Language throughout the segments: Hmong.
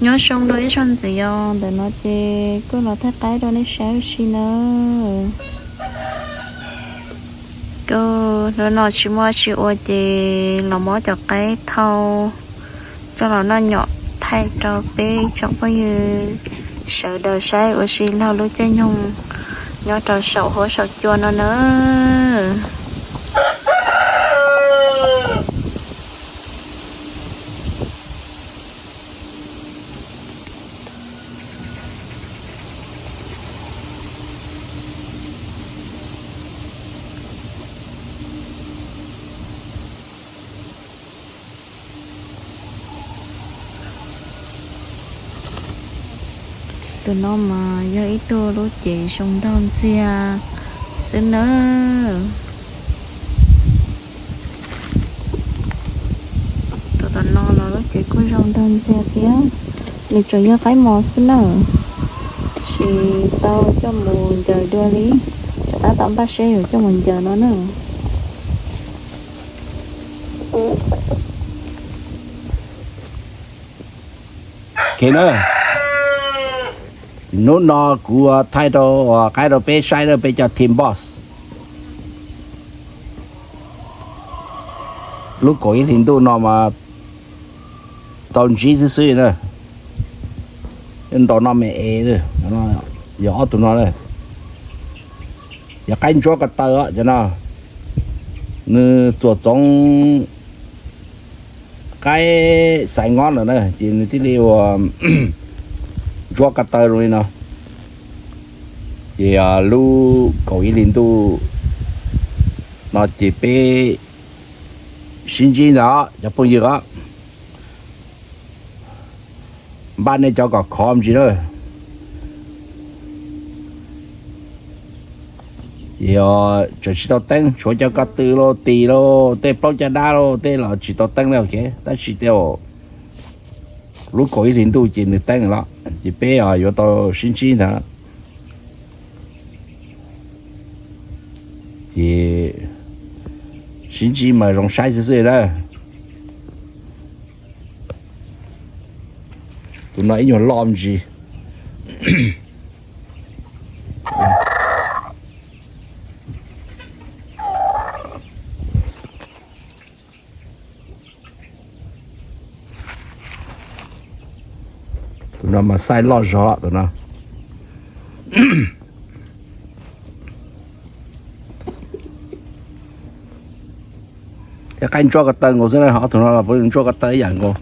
Nyob zoo rau ib tsoom ntxim, yog ntawm no ces kuj los thaij qaib rau nej saib ua si na. Kuj hnub no tsis muaj tsis ua ces los muab cov qaib thau coj los noj nyom thaij rau peb tsoom phooj ywg sawv daws saib ua si laug lub caij nyoog nyob rau saum huab saum cua no na. Tus no mas yog ib tug lub cev zoo nraug ntxiag xwb nawb. Tus tom no los lub cev kuj zoo nraug ntxiag thiab. Nws tseem yog qaib mos xwb na, tsis tau coj mus ncaws dua li. Tab tom npaj siab yuav coj mus ncaws no na. Ok na, hnub no kuv thaij rau qaib rau peb saib na, peb cov team boss. Lub kaum ib hlis ntuj no mas tau ntsib xwb xwb na. Ntaus no me es, yog ob tug no na. Yog qaib ntsuab ko taw os cov no. Nws txuas txoov qaib xaiv ngob lawm na, ces nws thiaj li ua ntsuab ko taw zoo li no. Ces lub kaum ib hlis ntuj no ces peb sib ntsib ntag cov phooj ywg os. Npaj nej cov kom khov me ntsis na. Ces tseem tsis tau teeb, tshuav cov ko tw lauj, tis lauj, tej plaub caj dab lauj, tej los tsis tau teeb li, tab sis tej lub kaum ib hlis ntuj ces nws teeb los, ces peb yuav tau sib ntsib ntag. Ces sib ntsib mas zoo saib xwb xwb na. Tus no ib nyuag loj me ntsis. Tus no mas xaij loj zog tus no. Thiab qaib ntsuab ko taw nkaus xwb na, ob tug no los ntsuab ko taw ib yam nkaus.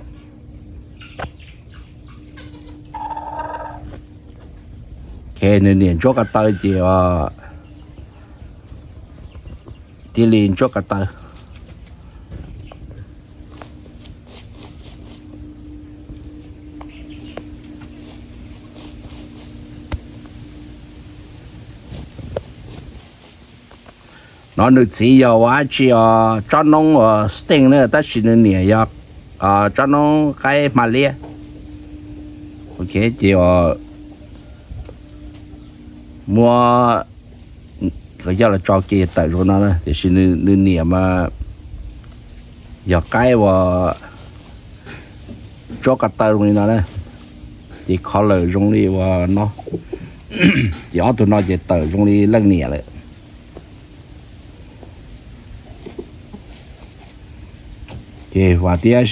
Nws niam ntsuab ko taw ces thiaj li ntsuab ko taw. No nws txiv yog ua dab tsi os, tsob noob uas sting na, tab sis nws niam yog tsob noob qaib hma liab. Ok, ces muab coj los tso ke tawm zoo no na, tiam sis nws niam mas yog qaib uas tsob ko taw zoo li no na, ces color zoo li uas no, ces ob tug no ces tawm zoo li leej niam lawm. Ces vam thiab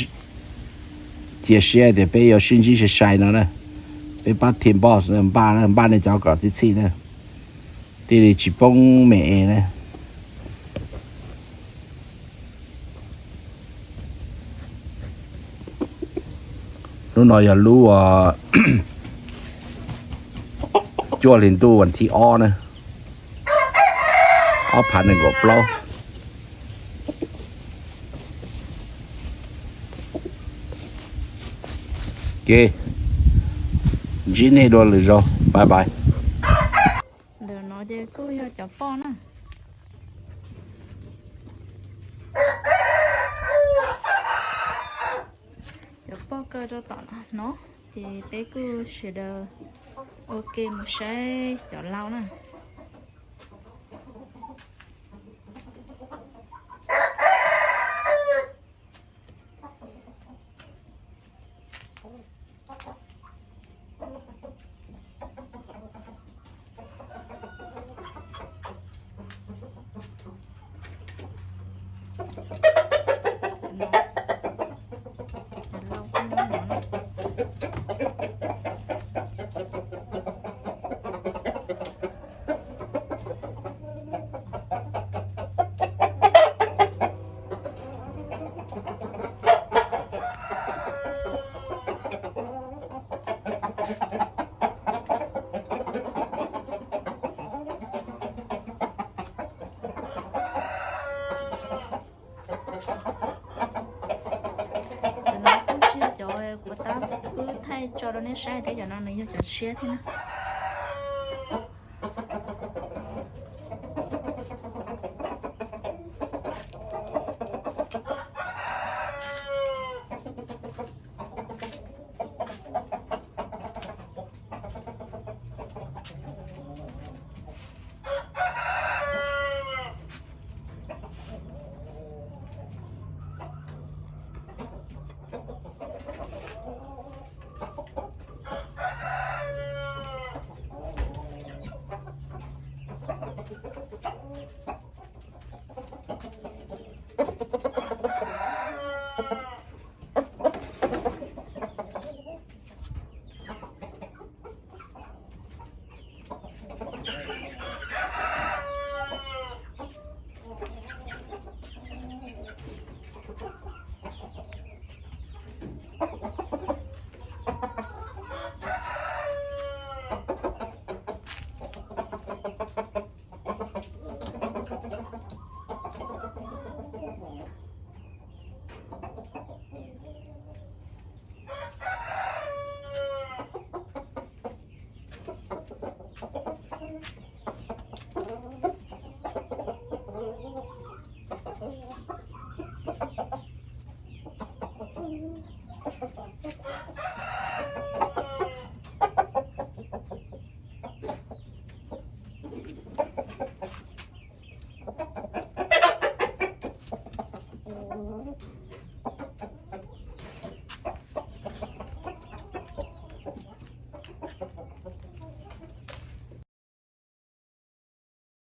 cia siab tias peb yuav sib ntsib sai sai no na. Peb pab team boss npaj, npaj nej cov kom txhij txhij na, thiaj li tsis poob me es na. Lub no yog lub cuaj hli ntuj vas thib ob na, ob phav nees nkaum plaub. Ok, ntsib nej dua lwm zaus, bye bye. Ntawm no ces kuj yog cov poj na. Cov poj kaw rau tom no, ces peb kuj sawv daws ua ke mus saib cov laus na. Cov no kuj tsis yog cov kuv tab wb thaij tso rau nej saib thiab, cov no nws yog cov tshiab thiab na.